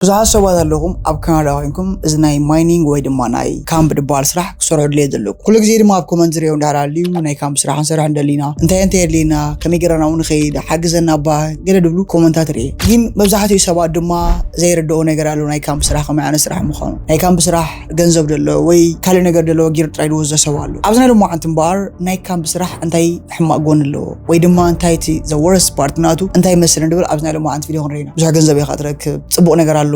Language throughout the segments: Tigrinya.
ብዙሓት ሰባት ኣለኹም ኣብ ካናዳ ኮይንኩም እዚ ናይ ማይኒንግ ወይ ድማ ናይ ካምፕ ዝበሃል ስራሕ ክሰርሑ ድሌት ዘለኩም። ኩሉ ግዜ ድማ ኣብ ኮመንት ዝሪኦ እንድሕር ኣልዩ ናይ ካምፕ ስራሕ ክንሰርሕ እንደሊና፣ እንታይ እንታይ የድልየና፣ ከመይ ገይርና ንኸይድ፣ ሓግዘና እባ ገለ ድብሉ ኮመንታት ርኢ። ግን መብዛሕትኡ ሰባት ድማ ዘይርድኦ ነገር ኣሎ፣ ናይ ካምፕ ስራሕ ከመይ ዓይነት ስራሕ ምዃኑ። ናይ ካምፕ ስራሕ ገንዘብ ደሎ ወይ ካልእ ነገር ደሎ ጊር ጥራይ ዝወስዶ ሰብ ኣሎ። ኣብዚ ናይ ሎማዓንቲ እምበኣር ናይ ካምፕ ስራሕ እንታይ ሕማቕ ጎኒ ኣለዎ ወይ ድማ እንታይ እቲ the worst part ናቱ እንታይ ይመስል እንድብል ኣብዚ ናይ ሎማዓንቲ ቪድዮ ክንርኢ ኢና። ብዙሕ ገንዘብ ኢኻ ትረክብ፣ ጽቡቕ ነገር ኣሎ፣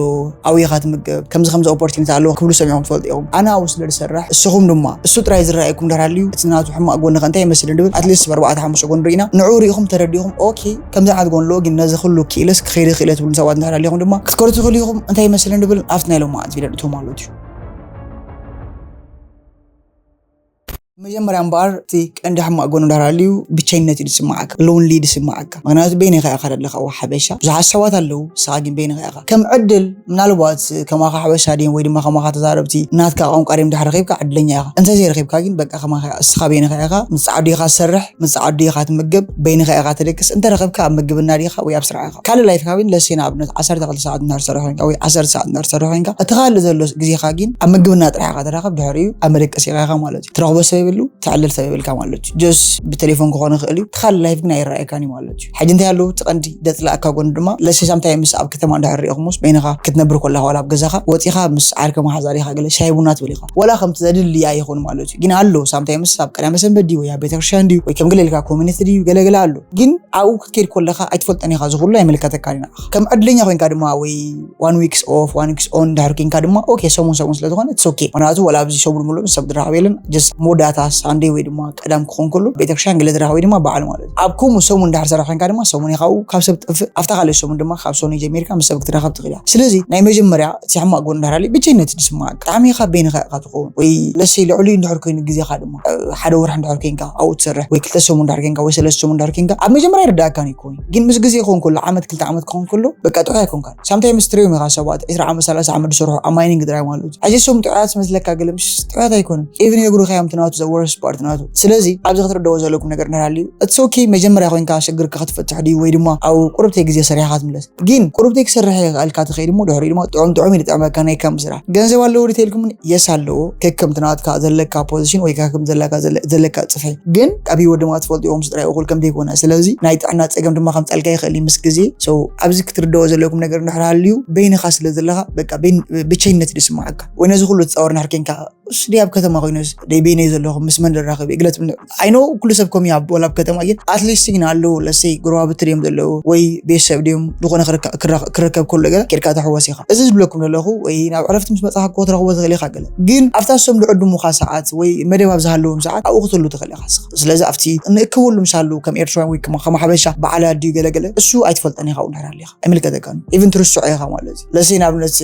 ኣብኡ ኢኻ ትምገብ፣ ከምዚ ከምዚ ኦፖርቹኒቲ ኣሎ ክብሉ ሰሚዕኩም ትፈልጡ ኢኹም። ኣነ ኣብኡ ስለ ዝሰርሕ፣ እስኹም ድማ እሱ ጥራይ ዝረኣየኩም እንድሕር ሃልዩ እቲ ናቱ ሕማቕ ጎኒ ከ እንታይ ይመስል እንድብል ኣትሊስት ብኣርባዕተ ሓሙሽተ ጎኒ ርኢና፣ ንዑ ርኢኹም ተረዲኹም ኦኬ ከምዚ ዓይነት ጎኒ ኣለዎ ግን ነዚ ኩሉ ክኢለስ ክኸይድ ይኽእለ ትብሉ ሰባት እንድሕር ሃሊኹም ድማ ክትከዱ ትኽእሉ ኢኹም። እንታይ ይመስል እንድብል ኣብቲ ናይ ሎማዓንቲ ቪድዮ ንእትዉ ማለት እዩ። መጀመርያ እምበኣር እቲ ቀንዲ ሕማቕ ጎኑ እንድሕር ሃልዩ ብቸይነት እዩ ዝስምዓካ፣ ሎንሊ እዩ ዝስምዓካ። ምኽንያቱ በይንኻ ኢኻ ዘለኻ ኣብ ሓበሻ። ብዙሓት ሰባት ኣለዉ፣ ንስኻ ግን በይንኻ ኢኻ። ከም ዕድል ምናልባት ከማኻ ሓበሻ ድዮም ወይ ድማ ከማኻ ተዛረብቲ ናትካ ቋንቋ ድዮም እንድሕር ረኺብካ ዕድለኛ ኢኻ። እንተ ዘይረኺብካ ግን በቃ ከማኻ እስኻ በይንኻ ኢኻ፣ ምስ ጻዕዱ ኢኻ ትሰርሕ፣ ምስ ጻዕዱ ኢኻ ትምገብ፣ በይንኻ ኢኻ ትድቅስ። እንተ ረኺብካ ኣብ ምግብና ዲኻ ወይ ኣብ ስራሕ ኢኻ። ካልእ ላይፍካ ግን ለሴ ንኣብነት ዓሰርተ ክልተ ሰዓት እንድሕር ትሰርሕ ኮይንካ ወይ ዓሰርተ ሰዓት እንድሕር ትሰርሕ ኮይንካ እቲ ካልእ ዘሎ ግዜኻ ግን ኣብ ምግብና ጥራሕ ኢኻ ትራኸብ፣ ድሕሪኡ ኣብ መደቀሲ ኢኻ ኢኻ ማለት እዩ። ትረኽቦ ሰብ የብሉ፣ ትዕልል ሰብ የብልካ ማለት እዩ። ጀስ ብቴሌፎን ክኾን ይኽእል እዩ፣ እቲ ካልእ ላይፍ ግን ኣይረኣየካን እዩ ማለት እዩ። ሕጂ እንታይ ኣለዎ እቲ ቀንዲ ደጽላእካ ጎኑ ድማ ለሴ ሳምታይምስ ኣብ ከተማ እንድሕር ሪኢኹምስ በይንኻ ክትነብር ከለኻ ዋላ ኣብ ገዛኻ ወጺኻ ምስ ዓርከ መሓዛሪኻ ገለ ሻሂ ቡና ትብል ኢኻ። ዋላ ከምቲ ዘድሊ ኣይኹን ማለት እዩ። ግን ኣሎ ሳምታይምስ ኣብ ቀዳመ ሰንበት ድዩ ወይ ኣብ ቤተክርስትያን ድዩ ወይ ከም ገለ ኢልካ ኮሚኒቲ ድዩ ገለገለ ኣሎ። ግን ኣብኡ ክትከይድ ከለኻ ኣይትፈልጦን ኢኻ፣ እዚ ኩሉ ኣይምልከተካን እዩ ንዓኻ። ከም ዕድለኛ ኮይንካ ድማ ወይ ዋን ዊክስ ኦፍ ዋን ዊክስ ኦን እንድሕር ኮይንካ ድማ ኦኬ፣ ሰሙን ሰሙን ስለ ዝኾነ ኢትስ ኦኬ። ምኽንያቱ ዋላ ኣብዚ ሰሙን ሙሉእ ምስ ሰብ ትራኸብ የለን፣ ጀስት መወዳእታ ሳንዴ ወይ ድማ ቀዳም ክኾን ከሎ ቤተክርስትያን ገለ ትራኸብ ወይ ድማ በዓል ማለት እዩ። ኣብ ከምኡ ሰሙን እንድሕር ሰራሕ ኮይንካ ድማ ሰሙን ኢኻ ኣብኡ ካብ ሰብ ትጠፍእ፣ ኣብታ ካልእ ሰሙን ድማ ካብ ሰኑይ ጀሚርካ ምስ ሰብ ክትራኸብ ትኽእል ኢኻ። ስለዚ ናይ መጀመርያ እቲ ሕማቕ ጎኑ እንድሕር ሃልዩ ብቸይነት እዩ ዝስምዓካ። ብጣዕሚ ኢኻ በይንኻ ኢኻ ትኸውን ወይ ለሴ ልዕሊኡ እንድሕር ኮይኑ ግዜኻ ድማ ሓደ ወርሒ እንድሕር ኮይንካ ኣብኡ ትሰርሕ ወይ ክልተ ሰሙን እንድሕር ኮይንካ ወይ ሰለስተ ሰሙን እንድሕር ኮይንካ ኣብ መጀመርያ ይርዳእካን ይኮን፣ ግን ምስ ግዜ ይኸውን ከሎ ዓመት ክልተ ዓመት ክኸውን ከሎ በቃ ጥዑይ ኣይኮንካን። ሳምታይምስ ትሪኦም ኢኻ ሰባት ዕስራ ዓመት ሰላሳ ዓመት ዝሰርሑ ኣብ ማይኒንግ ጥራይ ማለት እዩ። ሕጂ እሶም ጥዑያት ዝመስለካ ገለ ምሽ ጥዑያት ኣይኮኑን። ኢቭን ይነግሩኻ እዮም እቲ ናቱ the worst part ናቱ። ስለዚ ኣብዚ ክትርድእዎ ዘለኩም ነገር እንድሕር ሃልዩ ኢትስ ኦኬ፣ መጀመርያ ኮይንካ ሽግርካ ክትፈትሕ ድዩ ወይ ድማ ኣብ ቁርብተይ ግዜ ሰሪሕኻ ትምለስ። ግን ቁርብተይ ክሰርሕ እየ ኢልካ ትኸይድ እሞ ድሕሪኡ ድማ ጥዑም ጥዑም እዩ ዝጥዕመካ ናይ ካምፕ ስራሕ። ገንዘብ ኣለዎ ድዩ ተልኩም የስ ኣለዎ፣ ከከምቲ ናትካ ዘለካ ፖዚሽን ወይ ከከም ዘለካ ዘለ- ዘለካ ጽፍሒ። ግን ኣብ ህይወት ድማ ትፈልጡ ኢኹም ስድራ ይኹል ከም ዘይኮነ። ስለዚ ናይ ጥዕና ጸገም ድማ ከምጻልካ ይኽእል እዩ ምስ ግዜ። So ኣብዚ ክትርድኦ ዘለኩም ነገር እንድሕር ሃልዩ በይንኻ ስለ ዘለኻ በቃ በይን- ብቸይነት እዩ ዝስምዓካ። ወይ ነዚ ኩሉ ትጻወር እንድሕር ኬንካ እሱ ደይ ኣብ ከተማ ኮይኑስ ደይ በይነይ ዘለኹ ምስ መን ደራኸብ እየ ግለት ምን- I know ኩሉ ሰብ ከምኡ እዩ ኣብ ወላ ኣብ ከተማ ግን ኣትሊስት ግን ኣለዉ ለሰይ ጎረባብቲ ድዮም ዘለዉ ወይ ቤተሰብ ድዮም ዝኾነ ክርካ- ክራ- ክርከብ ከሎ ገለ ኬድካ ተሕወስ ኢኻ። እዚ ዝብለኩም ዘለኹ ወይ ናብ ዕረፍቲ ምስ መጻኻ እኮ ትረኽቦ ትኽእል ኢኻ ገለ። ግን ኣብታ እሶም ዝዕድሙኻ ሰዓት ወይ መደብ ኣብ ዝሃለዎም ሰዓት ኣብኡ ክትህሉ ትኽእል ኢኻ ንስኻ። ስለዚ ኣብቲ እንእከበሉ ምስ ሃለዉ ከም ኤርትራውያን ወይ ከም ከም ሓበሻ በዓል ኣድዩ ገለ ገለ እሱ ኣይትፈልጦን ኢኻ እንድሕር ሃሊኻ ኣይምልከተካን እዩ። ኢቭን ትርስዖ ኢኻ ማለት እዩ። ለሰይ ንኣብነት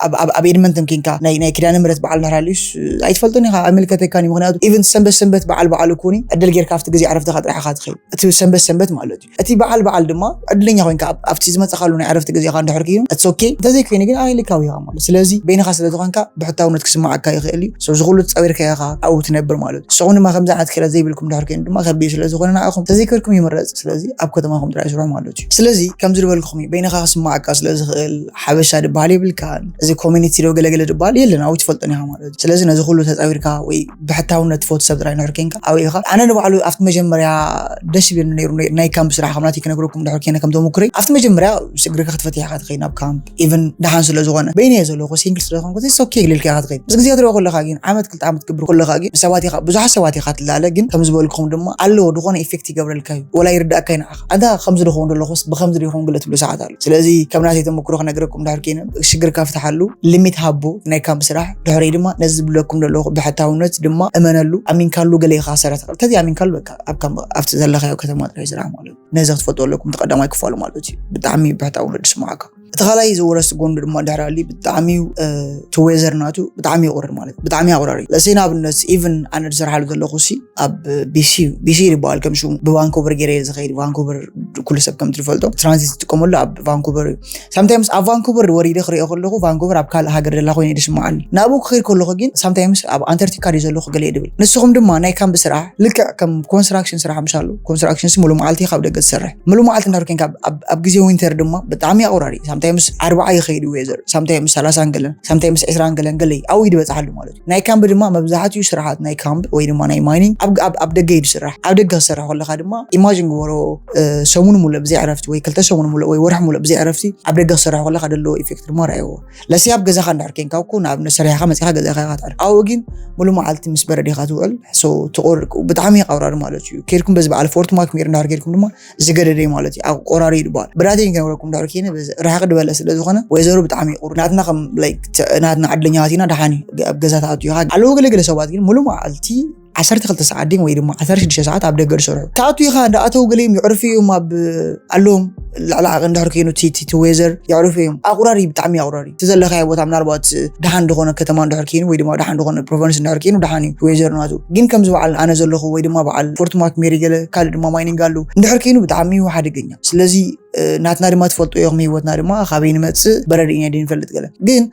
ኣብ ኣብ ኣብ ኤድመንተን ኬንካ ናይ ናይ ኪዳነ ምሕረት በዓል እንድሕር ሃልዩስ ኣይትፈልጦን ኢኻ ኣይምልከተካን እዩ። ምኽንያቱ ኢቭን ሰንበት ሰንበት በዓል በዓል እኮኒ ዕድል ጌርካ ኣብቲ ግዜ ዕረፍትኻ ጥራሕ ኢኻ ትኸይድ። እቲ ሰንበት ሰንበት ማለት እዩ። እቲ በዓል በዓል ድማ ዕድለኛ ኮይንካ ኣብ- ኣብቲ ዝመጻኻሉ ናይ ዕረፍቲ ግዜኻ እንድሕር ኮይኑ ኢትስ ኦኬ። እንተዘይኮይኑ ግን ኣይ ልካዊ ኢኻ ማለት። ስለዚ በይንኻ ስለ ዝኾንካ ብሕታውነት ክስምዓካ ይኽእል እዩ። So እዚ ኩሉ ትጻዊርካ ኢኻ ኣብኡ ትነብር ማለት እዩ። ንስኹም ድማ ከምዚ ዓይነት ክእለት ዘይብልኩም እንድሕር ኮይኑ ድማ ከቢድ ስለ ዝኾነ ንዓኹም ተዘይከድኩም ይምረጽ። ስለዚ ኣብ ከተማኹም ጥራይ ስርሑ ማለት እዩ። ስለዚ ከምዚ ዝበልኩኹም እዩ፣ በይንኻ ክስምዓካ ስለ ዝኽእል ሓበሻ ድበሃል የብልካን። እዚ ኮሚኒቲ ዶ ገለገለ ድበሃል የለን፣ ኣብኡ ትፈልጦን ኢኻ ማለት እዩ። ስለዚ ነዚ ኩሉ ተጻዊርካ ወይ ብሕታውነት ትፈቱ ሰብ ጥራይ እንድሕር ኬንካ ኣበይ ኢኻ? ኣነ ንባዕሉ ኣብቲ መጀመርያ ደስ ይብለኒ ነይሩ ናይ- ናይ ካምፕ ስራሕ ከም ናተይ ክነግረኩም እንድሕር ኬነ ከም ተመኩረይ ኣብቲ መጀመርያ ሽግርካ ክትፈትሕ ኢኻ ትኸይድ ናብ ካምፕ ኢቭን ደሓን ስለ ዝኾነ በይነይ ዘለኹ ሲንግል ስለ ዝኾንኩ ኢትስ ኦኬ ኢልልካ ኢኻ ትኸይድ። ምስ ግዜ ክትሪኦ ከለኻ ግን ዓመት ክልተ ዓመት ክትገብር ከለኻ ግን ንሰባት ኢኻ ብዙሓት ሰባት ኢኻ ትላለ ግን ከም ዝበልኩም ድማ ኣለዎ ዝኾነ ኢፌክት ይገብረልካ እዩ ወላ ይርዳእካ እዩ ንዓኻ ኣንታ ከምዚ ድኸውን ዘለኹስ ብከምዚ ድኸውን ግለ ትብሉ ሰዓት ኣሎ። ስለዚ ከም ናተይ ተመክሮ ክነግረኩም እንድሕር ኬነ ሽግርካ ፍትሓሉ ሊሚት ሃቦ ናይ ካምፕ ስራሕ ድሕሪ ድማ ነዚ ዝብለኩም ዘለኹ ብሕታውነት ድማ እመነሉ ኣሚንካሉ ገለ ኢኻ ክሰርሕ ትኽእል ተዘይ ኣሚንካሉ በቃ ኣብ ካምፕ ኣብቲ ዘለኻዮ ከተማ ጥራይ ስራሕ ማለት እዩ። ነዚ ክትፈልጡ ኣለኩም እቲ ቀዳማይ ክፋሉ ማለት እዩ። ብጣዕሚ ብሕታውነት ድስምዓካ እቲ ካልኣይ ዘወረስ ጎንዱ ድማ ድሕር ኣሊ ብጣዕሚ ቱ ዌዘር ናቱ ብጣዕሚ ይቁርር ማለት ብጣዕሚ ኣቁራሪ ለሰይ ንኣብነት ኢቭን ኣነ ዝሰርሓሉ ዘለኹ ሲ ኣብ ቢሲ ቢሲ ይበሃል ከም ሽሙ ብቫንኮቨር ገይረ እየ ዝኸይድ ቫንኮቨር ኩሉ ሰብ ከም ትፈልጦ ትራንዚት ዝጥቀመሉ ኣብ ቫንኮቨር እዩ። ሳምታይምስ ኣብ ቫንኮቨር ወሪደ ክሪኦ ከለኹ ቫንኮቨር ኣብ ካልእ ሃገር ደላ ኮይነ ድስምዓኒ ናብኡ ክኸይድ ከለኹ ግን ሳምታይምስ ኣብ ኣንተርቲካ ድዩ ዘለኹ ገለ ይድብል ንስኹም ድማ ናይ ካምፕ ስራሕ ልክዕ ከም ኮንስትራክሽን ስራሕ ምሻሉ ኮንስትራክሽን ሲ ሙሉ መዓልቲ ካብ ደገ ትሰርሕ ሙሉ መዓልቲ እንዳርኬንካ ኣብ ግዜ ዊንተር ድማ ብጣዕሚ ኣቁራሪ ሳምታ sometimes ኣርባዓ ይኸይድ weather፣ sometimes ሰላሳ ገለን፣ sometimes ዕስራ ገለን ገለ ኣብኡ ይድበፅሓሉ ማለት እዩ። ናይ ካምፕ ድማ መብዛሕትኡ ስራሓት ናይ ካምፕ ወይ ድማ ናይ ማይኒንግ ኣብ ደገ እዩ ዝስራሕ። ኣብ ደገ ክሰርሕ ከለካ ድማ ኢማጂን ግበሮ፣ ሰሙን ሙሉእ ብዘይ ዕረፍቲ ወይ ክልተ ሰሙን ሙሉእ ወይ ወርሒ ሙሉእ ብዘይ ዕረፍቲ ኣብ ደገ ክሰርሕ ከለካ ደለዎ ኢፌክት ድማ ረኣይዎ። ለሲ ኣብ ገዛኻ እንድሕር ኬንካ እኮ ንኣብነት ሰሪሕኻ መፂኻ ገዛኻ ኢኻ ትዕርፍ። ኣብኡ ግን ሙሉ መዓልቲ ምስ በረድ ኢኻ ትውዕል። ትቆርር ብጣዕሚ ኣውራሪ ማለት እዩ። ኬድኩም በዚ በዓል ፎርት ማክሜር እንድሕር ኬድኩም ድማ ዝገደደ ማለት እዩ። ኣቆራሪ ይድበሃል። ብራቴን ክነግረኩም እንድሕር ኬነ ርሕቕ ድበለ ስለ ዝኾነ ወይዘሮ ብጣዕሚ ይቁር ናትና ከም ናትና ዕድለኛታት ኢና። ደሓን ኣብ ገዛ ተኣቱ ኢኻ። ኣለዉ ገለገለ ሰባት ግን ሙሉ መዓልቲ ዓሰርተ ክልተ ሰዓት ድም ወይ ድማ ዓሰርተ ሽዱሽተ ሰዓት ኣብ ደገ ዝሰርሑ። ተኣቱ ኢኻ እንዳኣተው ገሊም ይዕርፉ እዮም ኣብ ኣለዎም ልዕሊ ዓቐ እንድሕር ከይኑ እቲ ወይዘር የዕርፉ እዮም። ኣቑራሪ ብጣዕሚ ኣቑራሪ እቲ ዘለኻዮ ቦታ ምናልባት ደሓን ዝኾነ ከተማ እንድሕር ከይኑ ወይ ድማ ደሓን ዝኾነ ፕሮቨንስ እንድሕር ከይኑ ደሓን እዩ ወይዘር ናቱ። ግን ከምዚ በዓል ኣነ ዘለኹ ወይ ድማ በዓል ፎርት ማክሜሪ ገለ ካልእ ድማ ማይኒንግ ኣሉ እንድሕር ከይኑ ብጣዕሚ እዩ ሓደገኛ። ስለዚ ናትና ድማ ትፈልጡ ኢኹም፣ ህይወትና ድማ ካበይ ንመፅእ በረድ ኢና ድንፈልጥ ገለ ግን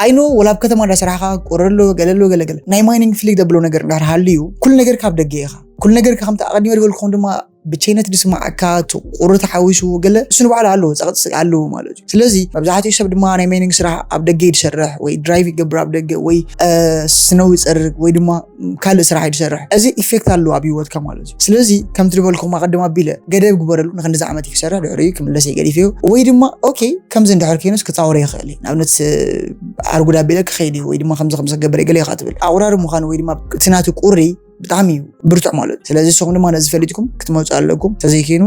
ኣይኖ ወላ ኣብ ከተማ እንዳሰራሕካ ቁረሎ ገለሎ ገለገለ ናይ ማይኒንግ ፍሊግ ደብሎ ነገር እንድሕር ሃልዩ ኩሉ ነገር ካብ ደገ ኢኻ። ኩሉ ነገር ከምቲ ኣቐዲመ ዝበልኩም ድማ ብቸይነት ዝስማዓካ ቁሪ ተሓዊሱ ገለ እሱ ንባዕሉ ኣለዎ ፀቕፅቅ ኣለዎ ማለት እዩ። ስለዚ መብዛሕትኡ ሰብ ድማ ናይ ማይኒንግ ስራሕ ኣብ ደገ ይሰርሕ ወይ ድራይቭ ይገብር ኣብ ደገ ወይ ስነው ይፀርግ ወይ ድማ ካልእ ስራሕ ይሰርሕ። እዚ ኢፌክት ኣለዎ ኣብ ህይወትካ ማለት እዩ። ስለዚ ከምቲ ዝበልኩም ኣቐድም ኣቢለ ገደብ ግበረሉ ንክንድዚ ዓመት ክሰርሕ ድሕሪ ክምለስ ይገዲፍ እዩ ወይ ድማ ኦኬ ከምዚ እንድሕር ከይኑስ ክፃወረ ይኽእል እዩ። ንኣብነት ኣርጉድ ኣቢለ ክኸይድ እዩ ወይ ድማ ከምዚ ከምዚ ክገብር ገለ ኢኻ ትብል ኣቑራሪ ምዃኑ ወይ ድማ እቲ ናቱ ቁሪ ብጣዕሚ እዩ ብርቱዕ ማለት እዩ። ስለዚ ንስኹም ድማ ነዚ ፈሊጥኩም ክትመፁ ኣለኩም። ተዘይከይኑ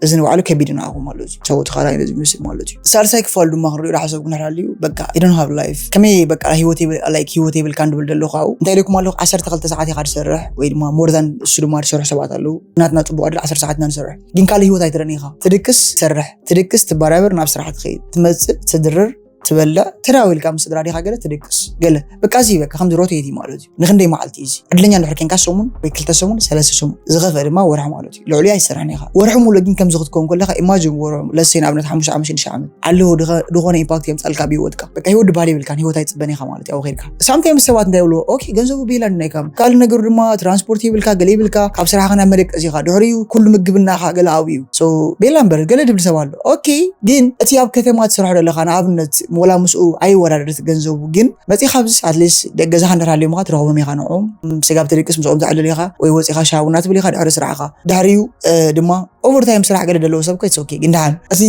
እዚ ንባዕሉ ከቢድ ንዓኹም ማለት እዩ። ሰው ተኻላይ ነዚ ምስል ማለት እዩ። ሳልሳይ ክፋሉ ድማ ክንሪኦ ዳሓሰብ ግን ሓላል እዩ። በቃ you don't have life ከመይ በቃ ህይወት ይብል like ህይወት ይብልካ እንድብል ዘለኹ ኣብኡ እንታይ ኢለኩም ኣለኹ ዓሰርተ ክልተ ሰዓት ኢኻ ትሰርሕ ወይ ድማ more than እሱ ድማ ትሰርሑ ሰባት ኣለዉ። ናትና ፅቡቅ ኣድል ዓሰርተ ሰዓት ኢና ንሰርሕ ግን ካልእ ህይወት ኣይትረን ኢኻ። ትድቅስ ትሰርሕ ትድቅስ ትበራበር ናብ ስራሕ ትኸይድ ትመፅእ ትድርር ትበልዕ ተዳዊልካ ምስ ስድራ ዲኻ ገለ ትድቅስ ገለ በቃ እዚ በቃ ከምዚ ሮቴት እዩ ማለት እዩ። ንክንደይ መዓልቲ እዩ እዚ ዕድለኛ እንድሕር ኬንካ ሰሙን ወይ ክልተ ሰሙን ሰለስተ ሰሙን ዝኸፈ ድማ ወርሒ ማለት እዩ። ልዕሊኡ ኣይትሰርሕን ኢኻ። ወርሒ ሙሉእ ግን ከምዚ ክትከውን ከለኻ ኢማጂን ወርሑ ለሰይ ንኣብነት ሓሙሽተ ዓመት ሽዱሽተ ዓመት ኣለዎ ዝኾነ ኢምፓክት የምፃልካ ብህይወትካ በቃ ህይወት ድባል የብልካን። ህይወት ኣይፅበን ኢኻ ማለት እዩ። ኣብ ኸይድካ ሳምታይምስ ሰባት እንታይ ይብልዎ ኦኬ ገንዘቡ ቤላ ድናይካ ካልእ ነገሩ ድማ ትራንስፖርት ይብልካ ገለ ይብልካ ካብ ስራሕኻ ናብ መደቀስ ኢኻ ድሕሪኡ ኩሉ ምግብናኻ ገለ ኣብኡ እዩ። ቤላ እምበር ገለ ድብል ሰብ ኣሎ ኦኬ ግን እቲ ኣብ ከተማ ትሰርሖ ዘለኻ ንኣብነት ሞላ ምስኡ ኣይወዳደርት ገንዘቡ ግን መፂኻ ኣብዚ ኣትሊስት ገዛኻ እንዳሃለዮም ኻ ትረኽቦም ኢኻ ንዕኦም ስጋብ ትድቅስ ምስኦም ትዕልል ኢኻ ወይ ወፂኻ ሻሂ ቡና ትብል ኢኻ ድሕሪ ስራሕኻ ድሕሪኡ ድማ ኦቨርታይም ስራሕ ገለ ደለዎ ሰብ ኮይትስ ኦኬ ግን ደሓን እቲ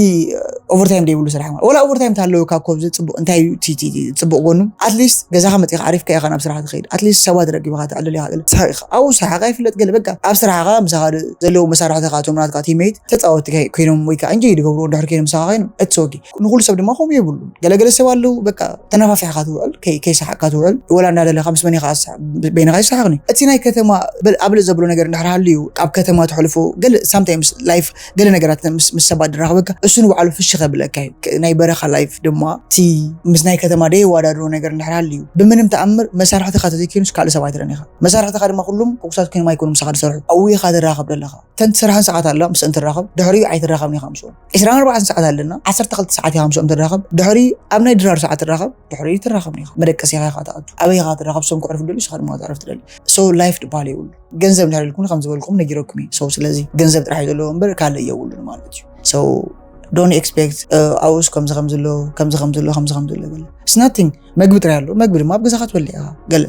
ኦቨርታይም ደይብሉ ስራሕ ማለት ወላ ኦቨርታይም ታለወካ ኮብ ዝፅቡቅ እንታይ እዩ እቲ ፅቡቅ ጎኑ ኣትሊስት ገዛኻ መፂኻ ዓሪፍካ ኢኻ ናብ ስራሕ ትኸይድ ኣትሊስት ሰባት ረኪብኻ ትዕልል ኢኻ ገለ ስሓቅ ኢኻ ኣብኡ ስራሕኻ ይፍለጥ ገለ በቃ ኣብ ስራሕኻ ምሳኻ ዘለዉ መሳርሕትኻ እቶም ናትካ ቲሜት ተፃወቲ ኮይኖም ወይ ከዓ እንጆይ ዝገብሩ እንድሕር ኮይኖም ምሳኻ ኮይኖም it's okay ንኩሉ ሰብ ድማ ከምኡ የብሉን። ገለገለ ሰብ ኣለዉ በቃ ተነፋፊሕካ ትውዕል ከይሰሓቅካ ትውዕል ወላ እንዳደለካ ምስ መን ኢኻ በይንኻ ይሰሓቅኒ እቲ ናይ ከተማ ብልእ ዘብሎ ነገር እንድሕር ሃልዩ ኣብ ከተማ ተሕልፎ ገለ ሳምታይምስ ላይፍ ገለ ነገራት ምስ ሰባት ድራኽበካ እሱ ንባዕሉ ፍሽ ከብለካ እዩ። ናይ በረኻ ላይፍ ድማ እቲ ምስ ናይ ከተማ ደየዋዳድሮ ነገር እንድሕር ሃልዩ ብምንም ተኣምር መሳርሕትኻ ተዘይኮይኑስ ካልእ ሰብ ኣይትረን ኢኻ። መሳርሕትኻ ድማ ኩሉም ሕጉሳት ኮይኖም ኣይኮኑም ምሳኻ ዝሰርሑ ኣብኡ ኢኻ ትራኸብ ዘለኻ። እተን ትሰርሐን ሰዓት ኣለዋ ምስአን ትራኸብ ድሕሪኡ ኣይትራኸብን ኢኻ ምስኦም። ዕስራን ኣርባዕተን ሰዓት ኣለና ዓሰርተ ክልተ ሰዓት ኢኻ ምስኦም ትራኸብ ድሕሪኡ ኣብ ናይ ድራር ሰዓት ትራኸብ ድሕሪኡ ትራኸብን ኢኻ። መደቀሲ ኢኻ ኢኻ ትኣቱ ኣበይ ኢኻ ትራኸብ እሶም ክዕርፉ ደልዩ ንስኻ ድማ ክትዕርፍ ትደሊ። So life ድበሃል የብሉ። ገንዘብ እንድሕር ኢልኩም ከም ዝበልኩም ነጊረኩም እዩ። So ስለዚ ገንዘብ ጥራሕ እዩ ዘለዎ እምበር ካልእ የብሉን ማለት እዩ። So don't expect ኣብኡስ ከምዚ ከም ዘሎ ከምዚ ከም ዘሎ ከምዚ ከም ዘሎ ገለ it's nothing። መግቢ ጥራይ ኣሎ። መግቢ ድማ ኣብ ገዛኻ ትበልዕ ኢኻ። ገለ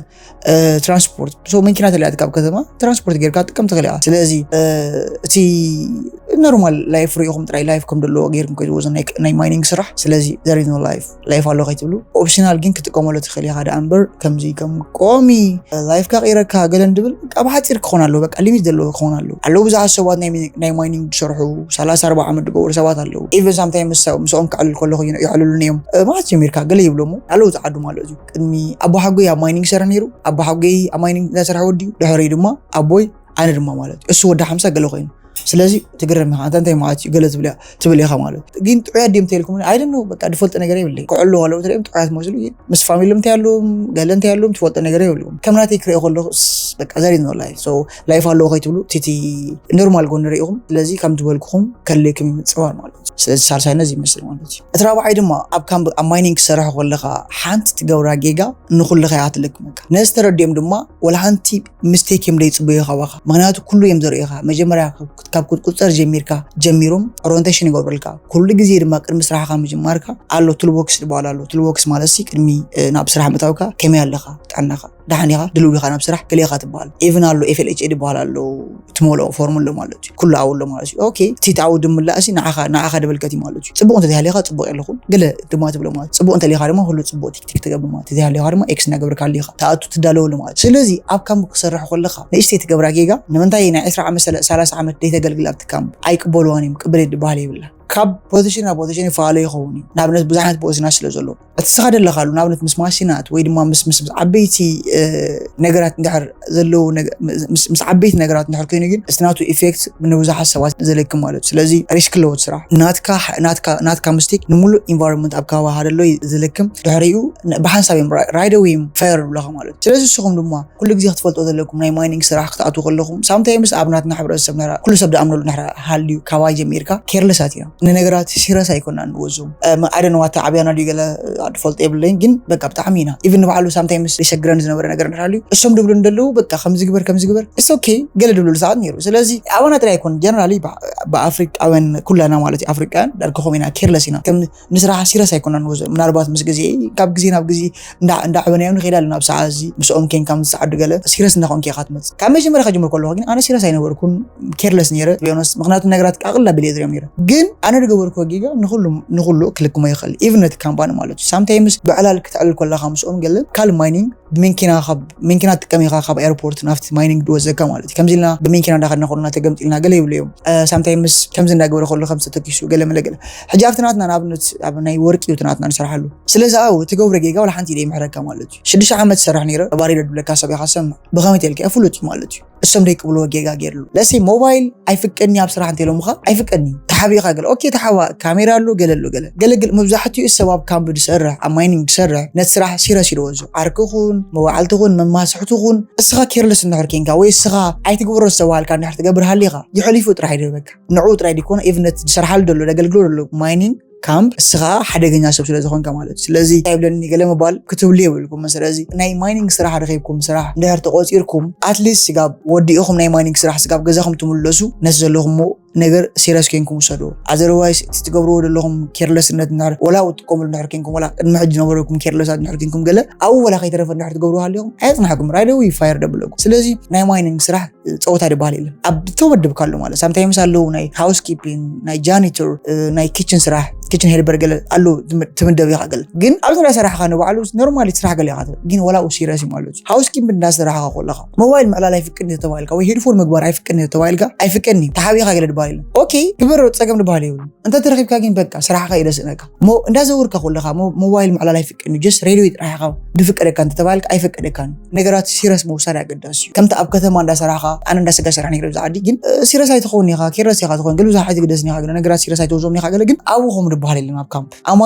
ትራንስፖርት so መኪና ተለያትካ ኣብ ከተማ ትራንስፖርት ጌርካ ትጥቀም ትኽእል ኢኻ። ስለዚ እቲ ኖርማል ላይፍ ሪኢኹም ጥራይ ላይፍ ከም ዘለዎ ጌርኩም ከይትወዙ ናይ ማይኒንግ ስራሕ። ስለዚ there is no life life ኣሎ ከይትብሉ ኦፕሽናል ግን ክትጥቀመሉ ትኽእል ኢኻ ደኣ እምበር ከምዚ ከም ቆሚ ላይፍካ ቀይረካ ገለ እንድብል በቃ ብሓፂር ክኾን ኣለዎ። በቃ ሊሚት ዘለዎ ክኾን ኣለዎ። ኣለዉ ብዙሓት ሰባት ናይ ማይኒንግ ዝሰርሑ ሰላሳ ኣርባዓ ዓመት ዝገበሩ ሰባት ኣለዉ። ኢቨን ሳምታይምስ ምስኦም ክዕልል ከለኹ የዕልሉኒ እዮም። ማለት ጀሚርካ ገለ ይብሎሞ ኣለዉ ፃዓዱ ማለት እዩ። ቅድሚ ኣቦ ሓጎይ ኣብ ማይኒንግ ይሰርሕ ነይሩ። ኣቦ ሓጎይ ኣብ ማይኒንግ እንዳሰርሐ ወዲኡ ድሕሪ ድማ ኣቦይ ኣነ ድማ ማለት እዩ እሱ ወዲ ሓምሳ ገለ ኮይኑ ስለዚ ትግረም ኢኻ ኣንታ እንታይ ማለት እዩ ገለ ትብል ኢኻ ማለት ግን ጥዑያት ድዮም ተልኩም ኣይደኖ በቃ ዝፈልጦ ነገር የብለይ ክዕሉ ከለዉ ትሪኦም ጥዑያት መስሉ እዩ ምስ ፋሚሎም እንታይ ኣለዎም ገለ እንታይ ኣለዎም ትፈልጦ ነገር የብልዎም ከም ናተይ ክሪኦ ከለኹ በቃ ዘሪት ነው ላይፍ so ላይፍ ኣለዎ ከይትብሉ ቲቲ ኖርማል ጎኒ ሪኢኹም ስለዚ ከም ዝበልኩኹም ከድልየኩም እዩ ምፅዋር ማለት እዩ ስለዚ ሳልሳይ ነዚ ይመስል ማለት እዩ እቲ ራብዓይ ድማ ኣብ ካምፕ ኣብ ማይኒንግ ክሰርሕ ከለኻ ሓንቲ ትገብራ ጌጋ ንኹልኻ እያ ትልክመካ ነዚ ተረዲኦም ድማ ወላ ሓንቲ ምስቴክ እዮም ደይፅበዩ ካባኻ ምክንያቱ ኩሉ እዮም ዘርእዩኻ መጀመርያ ካብ ክትቁጸር ጀሚርካ ጀሚሮም ኦሪንቴሽን ይገብሩልካ። ኩሉ ግዜ ድማ ቅድሚ ስራሕካ ምጅማርካ ኣሎ ቱልቦክስ ዝበሃል ኣሎ። ቱልቦክስ ማለት ሲ ቅድሚ ናብ ስራሕ ምእታውካ ከመይ ኣለኻ፣ ጥዕናኻ ደሓን ኢኻ፣ ድልው ዲኻ ናብ ስራሕ፣ ገለ ኢኻ ትበሃል። ኢቭን ኣሎ ኤፍ ኤል ኤች ኤ ዝበሃል ኣሎ፣ ትመልኦ ፎርም ኣሎ ማለት እዩ። ኩሉ ኣብኡ ኣሎ ማለት እዩ። ኦኬ፣ እቲ ትኣዊ ድምላእሲ ንዓኻ ንዓኻ ደበልከት እዩ ማለት እዩ። ጽቡቕ እንተ ዘይሃሊኻ ጽቡቕ የለኹን፣ ገለ ድማ ትብሎ ማለት እዩ። ጽቡቕ እንተ ኢኻ ድማ ኩሉ ጽቡቕ ቲክቲክ ትገብር ማለት እዩ። ዘይሃሊኻ ድማ ኤክስ እናገበርካ ሃሊኻ ትኣቱ ትዳለወሉ ማለት እዩ። ስለዚ ኣብ ካምፕ ክሰርሕ ከለኻ ንእሽተይ ትገብራ ጌጋ ንምንታይ ናይ ዕስራ ዓመት ሰለ- ሰላሳ ዓመት ደይተገልግል ኣብቲ ካምፕ ኣይቅበልዋን እዮም። ቅብል ድበሃል የብላ። ካብ ፖዚሽን ናብ ፖዚሽን ይፈላለ ይኸውን እዩ። ንኣብነት ብዙሕ ዓይነት ፖዚሽናት ስለ ዘሎ እቲ ስኻ ደለኻሉ ንኣብነት ምስ ማሽናት ወይ ድማ ምስ ምስ ምስ ዓበይቲ ነገራት እንድሕር ዘለዉ ምስ ዓበይቲ ነገራት እንድሕር ኮይኑ ግን እቲ ናቱ ኢፌክት ንብዙሓት ሰባት ዘለክም ማለት እዩ። ስለዚ ሪስክ ኣለዎ ስራሕ ናትካ ናትካ ናትካ ምስቴክ ንምሉእ ኢንቫይሮንመንት ኣብ ከባቢኻ ደሎ እዩ ዘለክም። ድሕሪኡ ብሓንሳብ እዮም ራይደ ወይ ፋየር ይብለኻ ማለት እዩ። ስለዚ ንስኹም ድማ ኩሉ ግዜ ክትፈልጦ ዘለኩም ናይ ማይኒንግ ስራሕ ክትኣትዉ ከለኹም ሳምታይምስ ኣብ ናትና ሕብረተሰብ ንሕራ ኩሉ ሰብ ድኣምነሉ ንሕራ ሃልዩ ካባይ ጀሚርካ ኬርለሳት ኢና ንነገራት ሲረስ ኣይኮና ንወዞም። ኣደነዋታ ዓብያና ድዩ ገለ ኣድፈልጦ የብለይን ግን በቃ ብጣዕሚ ኢና ኢቭን ንባዕሉ ሳምታይምስ ይሸግረን ዝነበረ ነገር ንሕራ ሃልዩ እሶም ድብሉ እንደለዉ በቃ ከምዝግበር ከምዝግበር እስ ኦኬ ገለ ድብሉ ሰዓት ነይሩ። ስለዚ ኣባና ጥራይ ኣይኮን ጀነራሊ ብኣፍሪቃውያን ኩላና ማለት እዩ ኣፍሪቃውያን ዳርክኹም ኢና ኬርለስ ኢና ንስራሕ ሲረስ ኣይኮና ንወዞ ምናልባት ምስ ግዜ ካብ ግዜ ናብ ግዜ እንዳዕበናዮም ንኸይድ ኣለና ኣብ ሰዓት እዚ ምስኦም ኬንካ ምስ ሰዓዱ ገለ ሲረስ እንዳኾንክ ኢኻ ትመፅእ። ካብ መጀመርያ ከጀምር ከለኹ ግን ኣነ ሲረስ ኣይነበርኩን ኬርለስ ነይረ ቢሆነስ ምክንያቱ ነገራት ቃቕል ኣቢለ ዝሪኦም ነይረ። ግን ኣነ ዝገበርኩ ጌጋ ንኩሉ ክልክሞ ይኽእል ኢቭን ነቲ ካምፓኒ ማለት እዩ ሳምታይምስ ብዕላል ክትዕልል ከለኻ ምስኦም ገለ ካል ማይኒንግ ብመኪና ካብ መኪና ትጥቀም ኢኻ ካብ ኤርፖርት ናብቲ ማይኒንግ ድወዘካ ማለት እዩ። ከምዚ ኢልና ብመኪና እንዳኸድና ከለና ተገምጢልና ገለ ይብሉ እዮም። ሳምታይምስ ከምዚ እንዳገበረ ከሎ ከም ዝተተኪሱ ገለ መለ ገለ ሕጂ ኣብቲ ናትና ንኣብነት ኣብ ናይ ወርቂ እዩ እቲ ናትና ንሰርሓሉ ስለዚ ኣብኡ ትገብሮ ጌጋ ዋላ ሓንቲ ኢደ ይምሕረካ ማለት እዩ። ሽዱሽተ ዓመት ዝሰርሕ ነይረ ባሪዶ ድብለካ ሰብ ኢኻ ሰምዕ ብኸመይ ተልካ ፍሉጥ እዩ ማለት እዩ። እሶም ደይቅብልዎ ጌጋ ገይርሉ ለሲ ሞባይል ኣይፍቀድኒ ኣብ ስራሕ እንተኢሎምኻ ኣይፍቀድኒ ተሓቢእኻ ገለ ኦኬ ተሓባ ካሜራ ኣሎ ገለ ኣሎ ገለ ገለግል መብዛሕትኡ ሰብ ኣብ ካምፕ ዝሰርሕ ኣብ ማይኒንግ ዝሰርሕ ነቲ ስራሕ ሲረስ ይደወዞ ዓርኪ ኹን መዋዕልቲ ኹን መማስሕቲ ኹን እስኻ ኬርለስ እንድሕር ኬንካ ወይ እስኻ ኣይትግበሮ ዝተባሃልካ እንድሕር ትገብር ሃሊኻ ይሕሊፉ ጥራሕ ይደበካ ንዕኡ ጥራይ ዲኮነ ኢቭነት ዝሰርሓሉ ደሎ ደገልግሎ ደሎ ማይኒንግ ካምፕ እስኻ ሓደገኛ ሰብ ስለ ዝኾንካ ማለት እዩ። ስለዚ እንታይ ይብለኒ ገለ ምባል ክትብሉ የብልኩም። ስለዚ ናይ ማይኒንግ ስራሕ ረኺብኩም ስራሕ እንድሕር ተቆፂርኩም ኣትሊስት ስጋብ ወዲእኹም ናይ ማይኒንግ ስራሕ ስጋብ ገዛኹም ትምለሱ ነቲ ዘለኹምዎ ነገር ሲረስ ኮንኩም ውሰድዎ። ኣዘርዋይስ እቲ ትገብርዎ ዘለኹም ኬርለስነት እንድሕር ወላ ትጥቀምሉ እንድሕር ኮንኩም ወላ ቅድሚ ሕጂ ዝነበረኩም ኬርለሳት እንድሕር ኮንኩም ገለ ኣብኡ ወላ ከይተረፈ እንድሕር ትገብርዎ ሃሊኹም ኣየፅናሕኩም ራይደዊ ፋየር ደብለኩም። ስለዚ ናይ ማይኒንግ ስራሕ ፀወታ ድበሃል የለን ኣብ ተመድብካሉ ማለት ሳምታይምስ ኣለዉ ናይ ሃውስ ኪፒንግ ናይ ጃኒተር ናይ ኪችን ስራሕ ኪችን ሄልበር ገለ ኣሎ ትምደብ ኢኻ ገለ ግን ኣብዚ እንዳሰራሕካ ንባዕሉ ኖርማሊ ስራሕ ገለ ኢኻ ግን ወላ ሲረስ ማለት ሃውስ ኪፒንግ እንዳሰራሕካ ከለኻ ሞባይል ምዕላል ኣይፍቅድን ተባሂልካ ወይ ሄድፎን ምግባር ኣይፍቅድን ተባሂልካ ኣይፍቀድን እዩ ተሓቢእካ ገለ ድበሃል የለን ኦኬ ግበሮ ፀገም ድበሃል የብሉ እንተ ተረኺብካ ግን በቃ ስራሕካ እዩ ደስእነካ እሞ እንዳዘውርካ ከለኻ ሞባይል ምዕላል ኣይፍቀድን እዩ ጀስት ሬድዮ ጥራሕ ኢኻ ድፍቀደካ እንተተባሂልካ ኣይፈቀደካን ነገራት ሲረስ ምውሳድ ኣገዳሲ እዩ ከምቲ ኣብ ከተማ እንዳሰራሕካ ኣነ እንዳሰጋ ሰራሕ ነይረ ብዛ ዓዲ ግን ሲረስ ኣይትኸውን ኢኻ ኬርለስ ኢኻ ትኸውን ገለ ብዙሕ ኣይትግደስን ኢኻ ገለ ነገራት ሲረስ ኣይትወስዶም ኢኻ ገለ ግን ኣብኡ ከምኡ ድበሃል የለን ኣብ ካምፕ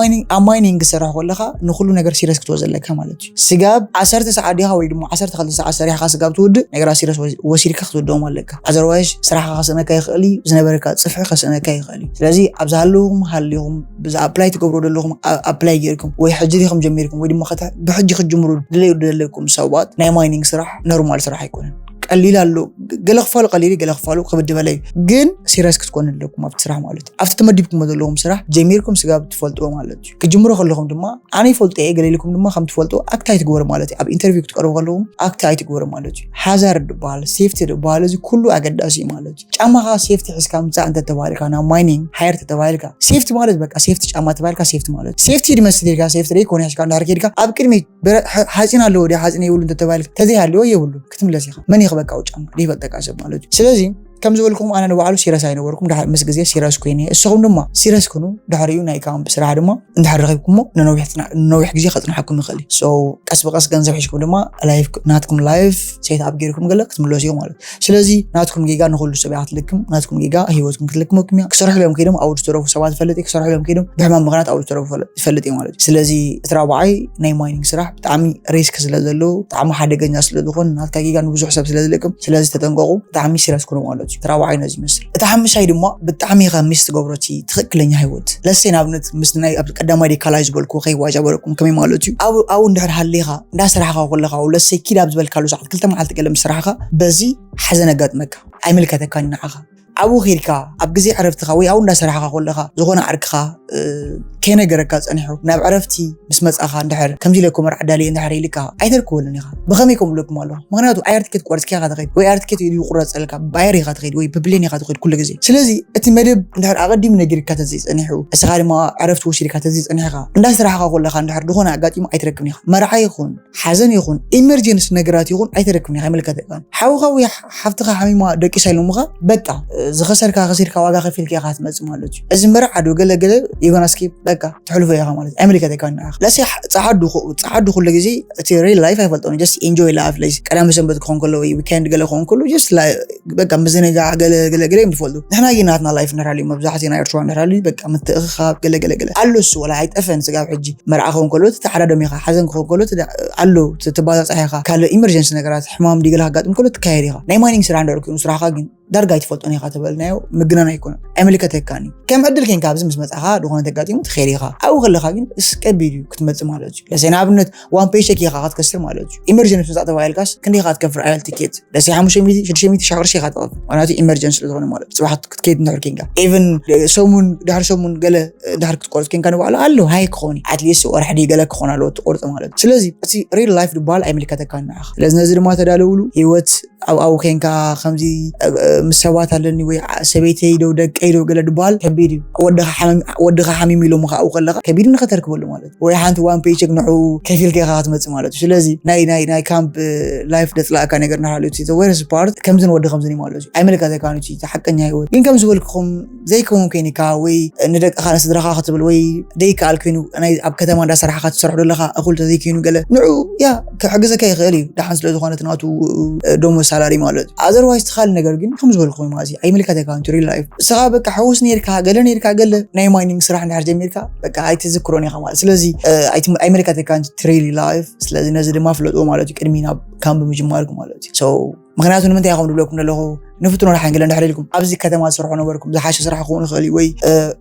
ኣብ ማይኒንግ ዝሰርሕ ከለኻ ንኩሉ ነገር ሲረስ ክትወስዶ ኣለካ ማለት እዩ ስጋብ ዓሰርተ ሰዓት ዲኻ ወይ ድማ ዓሰርተ ክልተ ሰዓት ሰሪሕካ ስጋብ ትውድእ ነገራት ሲረስ ወሲድካ ክትውድኦም ኣለካ ኣዘርዋይስ ስራሕካ ከስእነካ ይኽእል እዩ ዝነበረካ ፅፍሒ ከስእነካ ይኽእል እዩ ስለዚ ኣብ ዝሃለውኹም ሃሊኹም ብዚ ኣፕላይ ትገብሩ ዘለኹም ኣፕላይ ጌርኩም ወይ ሕጂ ዲኹም ጀሚርኩም ወይ ድማ ብሕጂ ክትጅምሩ ድለዩ ዘለኩም ሰባት ናይ ማይኒንግ ስራሕ ኖርማል ስራሕ ኣይኮነን ቀሊል ኣሎ ገለ ክፋሉ ቀሊል ገለ ክፋሉ ክብድ በለ እዩ ግን ሲረስ ክትኮኑ ኣለኩም ኣብቲ ስራሕ ማለት እዩ ኣብቲ ተመዲብኩም ዘለኹም ስራሕ ጀሚርኩም ስጋብ ትፈልጥዎ ማለት እዩ ክጅምሩ ከለኹም ድማ ኣነ ይፈልጦ እየ ገለ ኢልኩም ድማ ከም ትፈልጡ ኣክት ኣይትግበሩ ማለት እዩ ኣብ ኢንተርቪው ክትቀርቡ ከለኹም ኣክት ኣይትግበሩ ማለት እዩ ሃዛርድ ድበሃል ሴፍቲ ድበሃል እዚ ኩሉ ኣገዳሲ እዩ ማለት እዩ ጫማኻ ሴፍቲ ሒዝካ ምፃእ እንተተባሂልካ ናብ ማይኒንግ ሃየር ተተባሂልካ ሴፍቲ ማለት በቃ ሴፍቲ ጫማ ተባሂልካ ሴፍቲ ማለት ሴፍቲ ድመስል ኢልካ ሴፍቲ ደይ ኮነ ሒዝካ እንዳሕር ከድካ ኣብ ቅድሚ ሓፂን ኣለዎ ዲ ሓፂን የብሉ እንተተባሂልካ ተዘይሃለዎ የብሉ ክትምለስ ኢኻ መን ይኽበቃ ጫማ ደይፈልጠካ ሰብ ማለት እዩ ስለዚ ከም ዝበልኩም ኣነ ንባዕሉ ሲረስ ኣይነበርኩም ምስ ግዜ ሲረስ ኮይነ እሰኹም ድማ ሲረስ ኩኑ ድሕሪኡ ናይ ካምፕ ስራሕ ድማ እንድሕር ረኺብኩሞ ንነዊሕ ግዜ ከፅንሓኩም ይኽእል እዩ ቀስ ብቀስ ገንዘብ ሒዝኩም ድማ ናትኩም ላይፍ ሴት ኣፕ ገይርኩም ገለ ክትምለሱ እዩ ማለት ስለዚ ናትኩም ጌጋ ንኩሉ ሰብ ክትልክም ናትኩም ጌጋ ህይወትኩም ክትልክመኩም እያ ክሰርሑ ኢሎም ከይዶም ኣብ ዝተረፉ ሰባት ይፈልጥ ክሰርሑ ኢሎም ከይዶም ብሕማም ምክንያት ኣብ ዝተረፉ ይፈልጥ እዩ ማለት እዩ ስለዚ እቲ ራብዓይ ናይ ማይኒንግ ስራሕ ብጣዕሚ ሪስክ ስለ ዘለዎ ብጣዕሚ ሓደገኛ ስለ ዝኾን ናትካ ጌጋ ንብዙሕ ሰብ ስለ ዝልቅም ስለዚ ተጠንቀቁ ብጣዕሚ ሲረስ ኩኑ ማለት እዩ እቲ ራብዓይ ነዚ ይመስል እቲ ሓምሻይ ድማ ብጣዕሚ ኢኻ ሚስ ትገብሮ እቲ ትኽክለኛ ህይወት ለሰይ ንኣብነት ምስ ናይ ኣብ ቀዳማይ ዴካላይ ዝበልኩ ከይዋጃ በለኩም ከመይ ማለት እዩ ኣብኡ እንድሕር ሃሊኻ እንዳሰራሕኻ ከለኻ ለሰይ ኪድ ኣብ ዝበልካሉ ሰዓት ክልተ መዓልቲ ገለ ምስ ስራሕኻ በዚ ሓዘን ኣጋጥመካ ኣይምልከተካን ንዓኻ ኣብኡ ኸድካ ኣብ ግዜ ዕረፍትኻ ወይ ኣብኡ እንዳሰራሕኻ ከለኻ ዝኾነ ዓርክኻ ከይነገረካ ጸኒሑ ናብ ዕረፍቲ ምስ መጻኻ እንድሕር ከምዚ ኢለ እኮ መርዓ ዳልየ እንድሕር ኢልካ ኣይተርክበሉን ኢኻ። ብኸመይ ከምኡ ኢለኩም ኣለኹ? ምኽንያቱ ኣየር ትኬት ቆሪጽካ ኢኻ ትኸይድ ወይ ኣየር ትኬት ኢሉ ይቁረጸልካ፣ ብኣየር ኢኻ ትኸይድ ወይ ብፕሌን ኢኻ ትኸይድ ኩሉ ግዜ። ስለዚ እቲ መደብ እንድሕር ኣቐዲሙ ነጊርካ ተዘይጸኒሑ፣ እስኻ ድማ ዕረፍቲ ወሲድካ ተዘይጸኒሕካ እንዳሰራሕካ ከለኻ እንድሕር ዝኾነ ኣጋጢሙ ኣይትረክብን ኢኻ። መርዓ ይኹን ሓዘን ይኹን ኢመርጀንሲ ነገራት ይኹን ኣይተረክብን ኢኻ፣ ኣይምልከተካን። ሓውኻ ወይ ሓፍትኻ ሓሚማ ደቂሳ ኢሎምኻ በቃ ዝኸሰርካ ከሲርካ ዋጋ ከፊልካ ኢኻ ትመጽእ ማለት እዩ። እዚ መርዓ ዶ ገለ ገለ ይጎናስኪ በቃ ትሕልፎ ኢኻ ማለት እዩ። ኣይምልከተካን ንዓኻ። ለሲ ጸዓዱ ጸዓዱ ኩሉ ግዜ እቲ ሪል ላይፍ ኣይፈልጦን just enjoy life ለይስ ቀዳም ሰንበት ክኾን ከሎ ወይ ዊኬንድ ገለ ክኾን ከሎ just በቃ ምዝንጋዕ ገለ ገለ ገለ እዮም ዝፈልጡ። ንሕና ግን ናትና ላይፍ ንራሊ መብዛሕትኡ ናይ ኤርትራ ንራሊ በቃ ምትእኽኻብ ገለ ገለ ገለ ኣሎ እሱ ወላ ኣይጠፈን ስጋብ ሕጂ መርዓ ክኾን ከሎ ተተዓዳደም ኢኻ ሓዘን ክኾን ከሎ ኣሎ ትባዛጻሕ ኢኻ ካልእ ኢመርጀንሲ ነገራት ሕማም ዲገለ ካጋጥም ከሎ ትካየድ ኢኻ ናይ ማይኒንግ ስራሕ እንዳር ኮይኑ ስራሕኻ ግን ዳርጋ ኣይትፈልጦን ኢኻ ተበልናዮ ምግናን ኣይኮነን ኣይምልከተካን እዩ ከም ዕድል ኬንካ ኣብዚ ምስ መጻኻ ዝኾነ ተጋጢሙ ትኸይድ ኢኻ ኣብኡ ከለኻ ግን እስቀቢድ እዩ ክትመጽእ ማለት እዩ ለሰይ ንኣብነት ዋን ፔሸክ ኢኻ ክትከስር ማለት እዩ ኢመርጀንሲ ምጻእ ተባሂልካስ ክንደይ ኢኻ ትከፍር ኣየር ትኬት ለሰይ ሓሙሽተ ሚእቲ ሽዱሽተ ሚእቲ ሽሕ ቅርሺ ኢኻ ትኸፍር ምክንያቱ ኢመርጀንሲ ስለ ዝኾነ ማለት እዩ ጽባሕ ክትከይድ እንድሕር ኬንካ ኢቨን ሰሙን ድሕሪ ሰሙን ገለ ድሕር ክትቆርጽ ኬንካ ንባዕሉ ኣሎ ሃይ ክኾን እዩ ኣትሊስት ወርሒ ድዩ ገለ ክኾን ኣለዎ ትቆርጽ ማለት እዩ ስለዚ እቲ ሪል ላይፍ ዝበሃል ኣይምልከተካን ንዓኻ ስለዚ ነዚ ድማ ተዳለውሉ ህይወት ኣብኣው ኬንካ ከምዚ ምስ ሰባት ኣለኒ ወይ ሰበይተይ ዶ ደቀይ ዶ ገለ ዝበሃል ከቢድ እዩ ወድኻ ሓሚም ኢሎምኻ ኣብኡ ከለኻ ከቢድ ንኸተርክበሉ ማለት እዩ ወይ ሓንቲ ዋን ፔቸክ ንዑ ከፊልካ ኢኻ ክትመጽእ ማለት እዩ ስለዚ ናይ ናይ ናይ ካምፕ ላይፍ ደጽላእካ ነገር ንሓልዩ እቲ ወረስ ፓርት ከምዚ ንወዲ ከምዚ ማለት እዩ ኣይመልከተካን እቲ ሓቀኛ ህይወት ግን ከም ዝበልክኹም ዘይከውን ኮይንካ ወይ ንደቅኻ ንስድራኻ ክትብል ወይ ደይከኣል ኮይኑ ኣብ ከተማ እንዳሰራሕኻ ትሰርሑ ዘለኻ እኹል ተዘይኮይኑ ገለ ንዑ ያ ክሕግዘካ ይኽእል እዩ ደሓን ስለ ዝኾነ ናቱ ደሞ ሳላሪ ማለት እዩ ኣዘርዋይስ ትኻል ነገር ግን ከም ዝበልኩም ማለት እዩ ኣይምልከተካ ሪል ላይፍ እስኻ በቃ ሕውስ ነርካ ገለ ነርካ ገለ ናይ ማይኒንግ ስራሕ እንድሕር ጀሚርካ በቃ ኣይትዝክሮን ኢኻ ማለት ስለዚ ኣይምልከተካ ሪል ላይፍ ስለዚ ነዚ ድማ ፍለጥዎ ማለት እዩ ቅድሚ ናብ ካምፕ ምጅማርኩም ማለት እዩ ምክንያቱ ንምንታይ ኢኹም ዝብለኩም ዘለኹ ንፍትኖ ደሓን ገለ እንድሕር ኢልኩም ኣብዚ ከተማ ዝሰርሖ ነበርኩም ዝሓሸ ስራሕ ክኸውን ይኽእል እዩ ወይ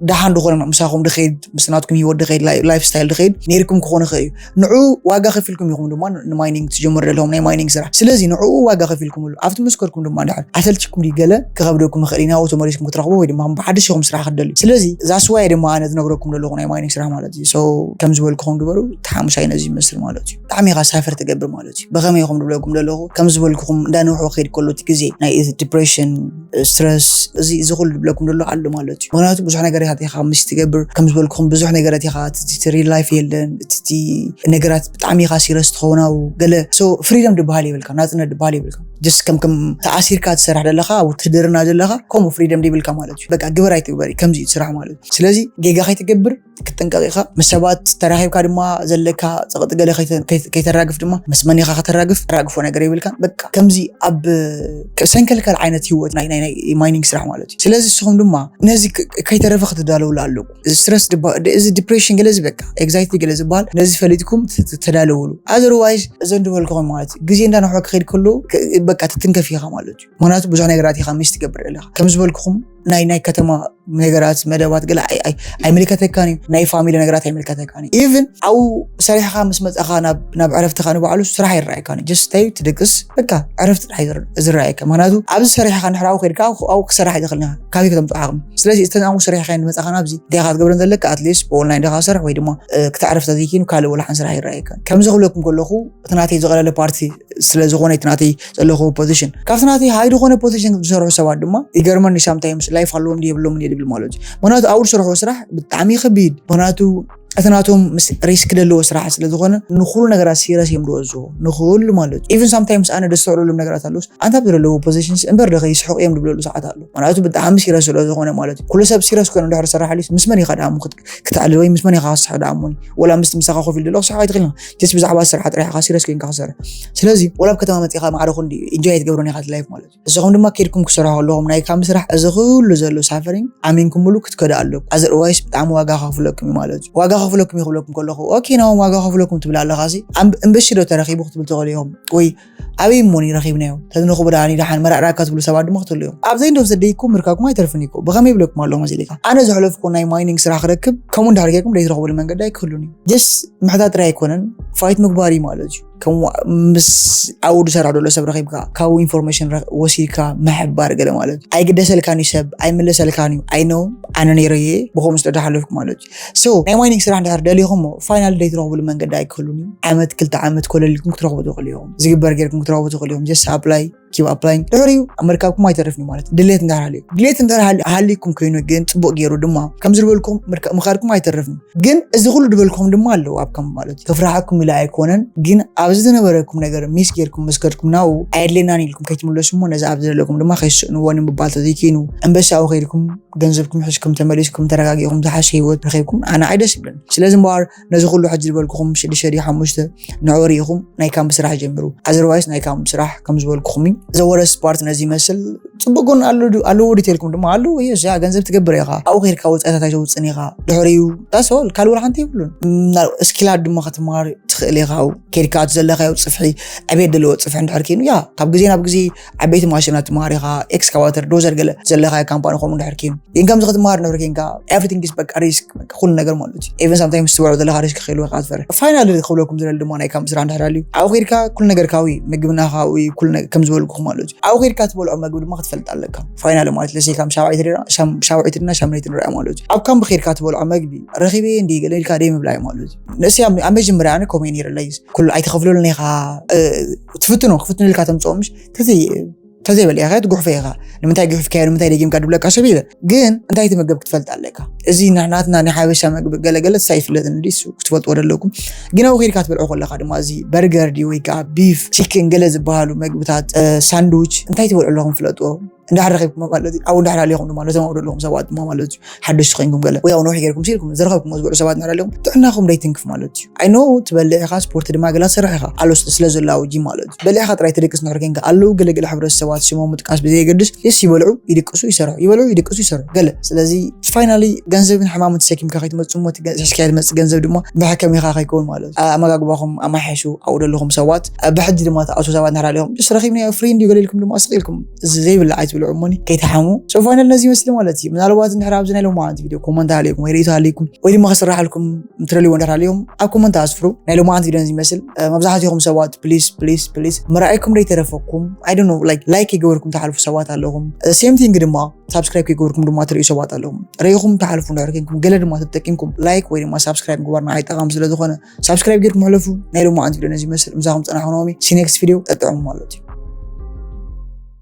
ደሓን ዝኾነ ምሳኹም ድኸይድ ምስ ናትኩም ህይወት ድኸይድ ላይፍ ስታይል ድኸይድ ነይርኩም ክኾን ይኽእል እዩ ንዑ ዋጋ ከፊልኩም ኢኹም ድማ ንማይኒንግ ትጀምሩ ዘለኹም ናይ ማይኒንግ ስራሕ ስለዚ ንዕኡ ዋጋ ከፊልኩምሉ ኣብቲ መስከርኩም ድማ እንድሕር ኣሰልችኩም ድዩ ገለ ክኸብደኩም ይኽእል እዩ ናብኡ ተመሊስኩም ክትረኽቡ ወይ ድማ ብሓድሽ ኢኹም ስራሕ ክትደልዩ ስለዚ ዛስዋየ ድማ ኣነ ዝነግረኩም ዘለኹ ናይ ማይኒንግ ስራሕ ማለት እዩ ከም ዝበልኩኹም ግበሩ እቲ ሓሙሻይ ነዚ ይመስል ማለት እዩ ብጣዕሚ ኢኻ ሳፈር ትገብር ማለት እዩ ብኸመይ ኢኹም ዝብለኩም ዘለኹ ከም ዝበልኩኹም እንዳነውሑ ክኸይድ ከሎ እቲ ግዜ ናይ ዲፕሬሽን ስትረስ እዚ እዚ ኩሉ ዝብለኩም ዘሎ ኣሎ ማለት እዩ ምክንያቱ ብዙሕ ነገር ኢኻ ኢኻ ምስ ትገብር ከም ዝበልኩኹም ብዙሕ ነገራት ኢኻ እቲ ሪል ላይፍ የለን እቲ ነገራት ብጣዕሚ ኢኻ ሲረስ ትኸውን ኣብኡ ገለ ፍሪደም ድበሃል የብልካ ናፅነት ድበሃል የብልካ ጀስት ከም ከም ተኣሲርካ ትሰርሕ ዘለኻ ውትድርና ዘለኻ ከምኡ ፍሪደም ዘይብልካ ማለት እዩ በቃ ግበር ኣይትግበር እዩ ከምዚ እዩ ስራሕ ማለት እዩ ስለዚ ጌጋ ከይትገብር ክትጥንቀቕ ኢኻ ምስ ሰባት ተራኺብካ ድማ ዘለካ ፀቕጢ ገለ ከይተራግፍ ድማ ምስ መን ኢኻ ከተራግፍ ተራግፎ ነገር የብልካን በቃ ከምዚ ኣብ ሰንከልከል ዓይነት ህይወት ናይ ማይኒንግ ስራሕ ማለት እዩ ስለዚ ንስኹም ድማ ነዚ ከይተረፈ ክትዳለውሉ ኣለኩም እዚ ስትረስ እዚ ዲፕሬሽን ገለ ዝበቃ ኤግዛይቲ ገለ ዝበሃል ነዚ ፈሊጥኩም ተዳለውሉ ኣዘርዋይስ እዘን ዝበልኩኹም ማለት እዩ ግዜ እንዳነሖ ክኸይድ ከሎ በቃ ትትንከፍ ኢኻ ማለት እዩ ምክንያቱ ብዙሕ ነገራት ኢኻ ምስ ትገብር ኣለኻ ከም ዝበልኩኹም ናይ ናይ ከተማ ነገራት መደባት ገለ ኣይምልከተካን እዩ ናይ ፋሚሊ ነገራት ኣይምልከተካን እዩ ኢቭን ኣብኡ ሰሪሕኻ ምስ መፃኻ ናብ ዕረፍትኻ ንባዕሉ ስራሕ ይረኣየካን እዩ ጀስት እንታይ ትድቅስ በቃ ዕረፍቲ ጥራሕ ዝረኣየካ ምክንያቱ ኣብዚ ሰሪሕኻ ንሕራዊ ከድካ ኣብኡ ክሰራሕ ይትኽእል ኢኻ ካበይ ከተምፅኦ ዓቕሚ ስለዚ እተን ኣብኡ ሰሪሕኻ ንመፃኻ ናብዚ እንታይ ኢኻ ትገብረን ዘለካ ኣትሊስት ብኦንላይን ዲኻ ሰርሕ ወይ ድማ ክተዕረፍ ተዘይኪኑ ካልእ ወላ ሓን ስራሕ ይረኣየካን ከምዚ ክብለኩም ከለኹ እቲ ናተይ ዝቐለለ ፓርቲ ስለ ዝኾነ እቲ ናተይ ዘለኹ ፖዚሽን ካብቲ ናተይ ሃይ ዝኾነ ፖዚሽን ዝሰርሑ ሰባት ድማ ይገርመኒ ሳምታይምስ ላይፍ ኣለዎም ድየብሎምን እየ ዝብል ማለት እዩ ምክንያቱ ኣብኡ ዝሰርሑ ስራሕ ብጣዕሚ ከቢድ ምክንያቱ እቲ ናቶም ምስ ሪስክ ዘለዎ ስራሕ ስለ ዝኾነ ንኩሉ ነገራት ሲረስ እዮም ዝወስድዎ ንኩሉ ማለት እዩ ኢቨን ሳምታይምስ ኣነ ደስተውዕለሎም ነገራት ኣለውስ ኣንታ ብዘለዎ ፖዚሽንስ እምበር ዶ ከይስሕቑ እዮም ዝብለሉ ሰዓት ኣሎ ምክንያቱ ብጣዕሚ ሲረስ ስለ ዝኾነ ማለት እዩ ኩሉ ሰብ ሲረስ ኮይኑ እንድሕር ዝሰርሕ ኣሊስ ምስ መን ኢኻ ደኣ ክትዕልል ወይ ምስ መን ኢኻ ክስሕቕ ደኣ እሞኒ ወላ ምስቲ ምሳኻ ኮፍ ኢሉ ዘሎ ክስሕቕ ኣይትኽእልን ጀስት ብዛዕባ ስራሕ ጥራሕ ኢኻ ሲረስ ኮይንካ ክሰርሕ ስለዚ ወላ ኣብ ከተማ መፂኻ ማዕረ ክንዲ ኢንጆይ ኣይትገብሮን ኢኻ ላይፍ ማለት እዩ ንስኹም ድማ ከይድኩም ክሰርሑ ከለኹም ናይ ካምፕ ስራሕ እዚ ኩሉ ዘሎ ሳፈሪንግ ኣሚንኩምሉ ክትከዱ ኣለኩም ኣዘርዋይስ ብጣዕሚ ዋጋ ከፍለኩም እዩ ማለት እዩ ዋጋ ከፍለኩም እዩ ክብለኩም ከለኹ ኦኬ ናዎም ዋጋ ከፍለኩም ትብል ኣለኻ ሲ እምበሺ ዶ ተረኺቡ ክትብል ትኽእሉ ኢኹም ወይ ኣበይ እሞኒ ረኺብናዮ ተዝንኽቡ ደኣ ደሓን መራዕራካ ትብሉ ሰባት ድማ ክትህሉ እዮም ኣብ ዘይንዶ ዘደይኩም ምርካኩም ኣይተርፍን ይኮ ብኸመይ ይብለኩም ኣለኹ መሲልካ ኣነ ዘሕለፍኩ ናይ ማይኒንግ ስራሕ ክረክብ ከምኡ እንዳሕር ጌርኩም ዘይትረኽብሉ መንገዲ ኣይክህሉን እዩ ጀስ ምሕታት ጥራይ ኣይኮነን ፋይት ምግባር እዩ ማለት እዩ ከም ምስ ኣብኡ ዝሰርሕ ዘሎ ሰብ ረኺብካ ካብኡ ኢንፎርሜሽን ወሲድካ ምሕባር ገለ ማለት እዩ። ኣይግደሰልካን እዩ ሰብ ኣይምለሰልካን እዩ። ኣይ ኖ ኣነ ነይረየ ብኸምኡ ስለ ዝሓለፍኩ ማለት እዩ። So ናይ ማይኒንግ ስራሕ እንድሕር ደሊኹሞ ፋይናል ደይ ትረኽብሉ መንገዲ ኣይክህሉን እዩ። ዓመት ክልተ ዓመት ኮለል ኢልኩም ክትረኽቡ ትኽእሉ ኢኹም። ዝግበር ጌርኩም ክትረኽቡ ትኽእሉ ኢኹም። ጀስት ኣፕላይ ኪብ ኣፕላይንግ ድሕሪኡ ኣብ ምርካብኩም ኣይተርፍን እዩ ማለት እዩ። ድሌት እንድሕር ሃልዩ ድሌት እንድሕር ሃልዩ- ሃልይኩም ኮይኑ ግን ፅቡቅ ገይሩ ድማ ከምዚ ዝበልኩም ምርካ- ምኻድኩም ኣይተርፍን እዩ። ግን እዚ ኩሉ ዝበልኩም ድማ ኣለዉ ኣብ ከም ማለት እዩ። ክፍራሓኩም ኢለ ኣይኮነን፣ ግን ኣብዚ ዝነበረኩም ነገር ሚስ ጌርኩም ምስ ከድኩም ናብኡ ኣየድልየናን ኢልኩም ከይትምለሱ እሞ ነዚ ኣብ ዘለኩም ድማ ከይስእንዎ ንምባል ተዘይኪኑ እምበሳኡ ከይድኩም ገንዘብኩም ሒዝኩም ተመሊስኩም ተረጋጊእኩም ዝሓሸ ህይወት ረኺብኩም ኣነ ኣይደስ ይብለኒ። ስለዚ እምበኣር ነዚ ኩሉ ሕጂ ዝበልኩኹም ሽዱሽተ ድዩ ሓሙሽተ ንዑ ርኢኹም ናይ ካምፕ ስራሕ ጀምሩ። ኣዘርዋይስ ናይ ካምፕ ስራሕ ከም ዝበልኩኹም እዩ። ዘወረስ ፓርት ነዚ ይመስል። ፅቡቅ ጎን ኣሎ ዱ- ኣለዎ ድዩ ተልኩም ድማ ኣለዎ። የስ ያ ገንዘብ ትገብር ኢኻ ኣብኡ ከይድካ ወፃኢታት ኣይተውፅን ኢኻ። ድሕሪኡ ዳስ ኦል ካልእ ወላ ሓንቲ የብሉን። እና ስኪላት ድማ ክትመሃር ትኽእል ኢኻ። ኣብኡ ከይድካ እቲ ዘለኻዮ ፅፍሒ ዕቤት ዘለዎ ፅፍሒ እንድሕር ኮይኑ ያ ካብ ግዜ ናብ ግዜ ዓበይቲ ማሽናት ትመሃር ኢኻ። ኤክስካቫተር ዶዘር ገለ ዘለኻዮ ካምፓኒ ከምኡ እንድሕር ኮይኑ ግን ከምዚ ክትመሃር እንድሕር ኮይንካ everything is በቃ ሪስክ በቃ ኩሉ ነገር ማለት እዩ። ኢቨን ሳምታይምስ ትበልዖ ዘለኻ ሪስክ ክህልወካ ትፈርሕ። ፋይናሊ ክብለኩም ዝደሊ ድማ ናይ ካምፕ ስራሕ እንድሕር ኣልዩ ኣብኡ ከይድካ ኩሉ ነገር ካብኡ እዩ። ምግብና ካብኡ እዩ። ኩሉ ነገር ከም ዝበልኩኹም ማለት እዩ። ኣብኡ ከይድካ ትበልዖ መግቢ ድማ ክትፈልጥ ኣለካ። ፋይናሊ ማለት ለሰይ ከም ሻውዒት ድና ሻም- ሻውዒት ድና ሻምነይት ንሪኣ ማለት እዩ። ኣብ ካምፕ ከይድካ ትበልዖ መግቢ ረኺበ እንዲ ገለ ኢልካ ደይ ምብላይ ማለት እዩ። ንእሰይ ኣብ ኣብ መጀመርያ ኣነ ከምኡ ነይረ ለይስ ኩሉ ኣይተኸፍለሉን ኢኻ። እ፣ ትፍትኖ ክፍትኑ ኢልካ ተምፅኦ ምሽ ተዘይ ተዘይበለ ኢኻ ትጉሕፈ ኢኻ። ንምንታይ ጉሕፍካዮ ንምንታይ ደጊምካ ድብለካ ሰብ የለ። ግን እንታይ ትምገብ ክትፈልጥ ኣለካ። እዚ ናትና ናይ ሓበሻ መግቢ ገለገለ ሳይፍለጥ እንዲ ክትፈልጥዎ ደለኩም። ግን ኣብኡ ከይድካ ትበልዖ ከለካ ድማ እዚ በርገር ድዩ ወይ ከዓ ቢፍ ቺክን ገለ ዝበሃሉ መግብታት እ፣ ሳንድዊች እንታይ ትበልዑ ኣለኹም ፍለጥዎ። እንድሕር ረኺብኩም ማለት እዩ ኣብኡ እንድሕር ኣለኹም ድማ ነቶም ኣብኡ ዘለኹም ሰባት ድማ ማለት እዩ ሓደሽቲ ኮይንኩም ገለ ወይ ኣብ ነውሒ ገይርኩም ሲልኩም ዝረኸብኩም ዝበልዑ ሰባት እንድሕር ኣለኹም ጥዕናኹም ደይትንክፍ ማለት እዩ። ኣይ ኖ ትበልዕ ኢኻ ስፖርት ድማ ገላ ትሰርሕ ኢኻ ኣሎ ስለ ዘሎ ኣብ ጂም ማለት እዩ። በሊዕኻ ጥራይ ትድቅስ እንድሕር ኮይንካ ኣለዉ ገለገለ ሕብረተሰባት ሽሞም ምጥቃስ ብዘየገድስ የስ ይበልዑ ይድቅሱ ይሰርሑ ይበልዑ ይድቅሱ ይሰርሑ ገለ ስለዚ ፋይናሊ ገንዘብን ሕማምን ተሰኪምካ ከይትመፅእ እሞ እቲ ገ- ሒዝካዮ ትመፅእ ገንዘብ ድማ መሐከሚኻ ከይከውን ማለት እዩ። ኣመጋግባኹም ኣማሓይሹ ኣብኡ ዘለኹም ሰባት ብሕጂ ድማ ተኣሱ ሰባት እንድሕር ኣለኹም ስ ረኺብናዮ ፍሪ እንድዩ ገለ ኢልኩም ድማ ስቕ ኢልኩም እዚ ዘይብላዕ ኣይትብልዑ እሞኒ ከይትሓሙ። So ፋይናል ነዚ ይመስል ማለት እዩ። ምናልባት እንድሕር ኣብዚ ናይ ሎማዓንቲ ቪድዮ ኮመንት ሃልይኩም ወይ ርእይቶ ሃልይኩም ወይ ድማ ክስራሓልኩም ትደልይዎ እንድሕር ሃልይኩም ኣብ ኮመንት ኣስፍሩ። ናይ ሎማዓንቲ ቪድዮ ነዚ ይመስል። መብዛሕትኹም ሰባት ፕሊስ ፕሊስ ፕሊስ ምርኣይኩም ደይተረፈኩም ኣይ ዶንት ኖ ላይክ ላይክ ይገበርኩም ትሓልፉ ሰባት ኣለኹም። ሴም ቲንግ ድማ ሳብስክራይብ ከይገበርኩም ድማ ትርእዩ ሰባት ኣለኹም። ርኢኹም ትሓልፉ እንድሕር ኮይንኩም ገለ ድማ ተጠቂምኩም ላይክ ወይ ድማ ሳብስክራይብ ምግባር ንዓይ ጠቓሚ ስለ ዝኾነ ሳብስክራይብ ጌርኩም ሕለፉ። ናይ ሎማዓንቲ ቪድዮ ነዚ ይመስል። ምሳኹም ፀናሕኩ ናሆሚ። See next video ጠጥዑም ማለት እዩ።